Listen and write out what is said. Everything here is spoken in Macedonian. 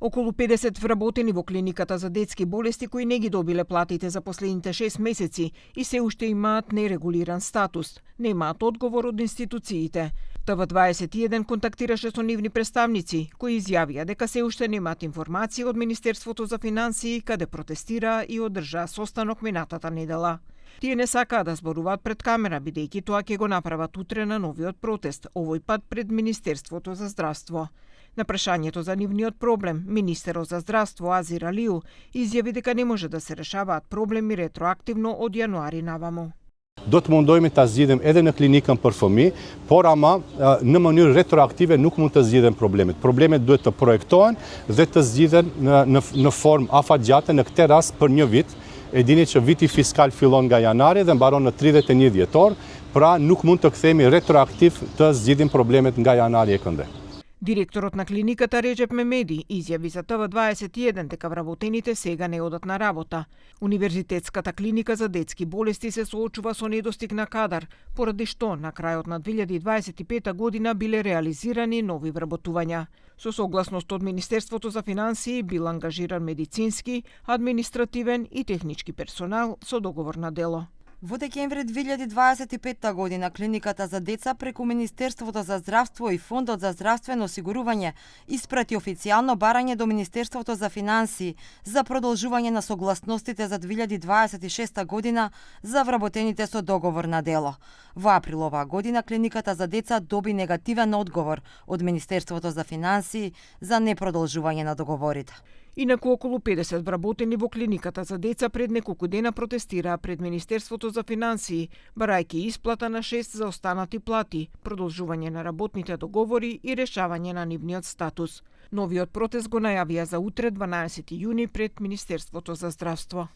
Околу 50 вработени во клиниката за детски болести кои не ги добиле платите за последните 6 месеци и се уште имаат нерегулиран статус, немаат одговор од институциите. ТВ21 контактираше со нивни представници, кои изјавија дека се уште немаат информации од Министерството за финансии, каде протестираа и одржаа состанок минатата недела. Тие не сакаа да зборуваат пред камера, бидејќи тоа ќе го направат утре на новиот протест, овој пат пред Министерството за здравство. На прашањето за нивниот проблем, министерот за здравство Азир Алиу изјави дека не може да се решаваат проблеми ретроактивно од јануари наваму. Do të mundojmë ta zgjidhim edhe në klinikën për fëmijë, por ama në mënyrë retroaktive nuk mund të zgjidhen problemet. Problemet duhet të projektohen dhe të zgjidhen në formë afatgjate, në këtë rast për një vit. E dini që viti fiskal fillon nga janari dhe mbaron në 31 dhjetor, pra nuk mund të kthehemi retroaktiv të zgjidhim problemet nga janari e këndë. Директорот на клиниката Реджеп Мемеди изјави за ТВ21 дека вработените сега не одат на работа. Универзитетската клиника за детски болести се соочува со недостиг на кадар, поради што на крајот на 2025 година биле реализирани нови вработувања. Со согласност од Министерството за финансии бил ангажиран медицински, административен и технички персонал со договор на дело. Во декември 2025 година клиниката за деца преку Министерството за здравство и Фондот за здравствено осигурување испрати официјално барање до Министерството за финансии за продолжување на согласностите за 2026 година за вработените со договор на дело. Во април оваа година клиниката за деца доби негативен одговор од Министерството за финансии за непродолжување на договорите. Инаку околу 50 вработени во клиниката за деца пред неколку дена протестираа пред Министерството за финансии, барајќи исплата на 6 заостанати плати, продолжување на работните договори и решавање на нивниот статус. Новиот протест го најавија за утре 12 јуни пред Министерството за здравство.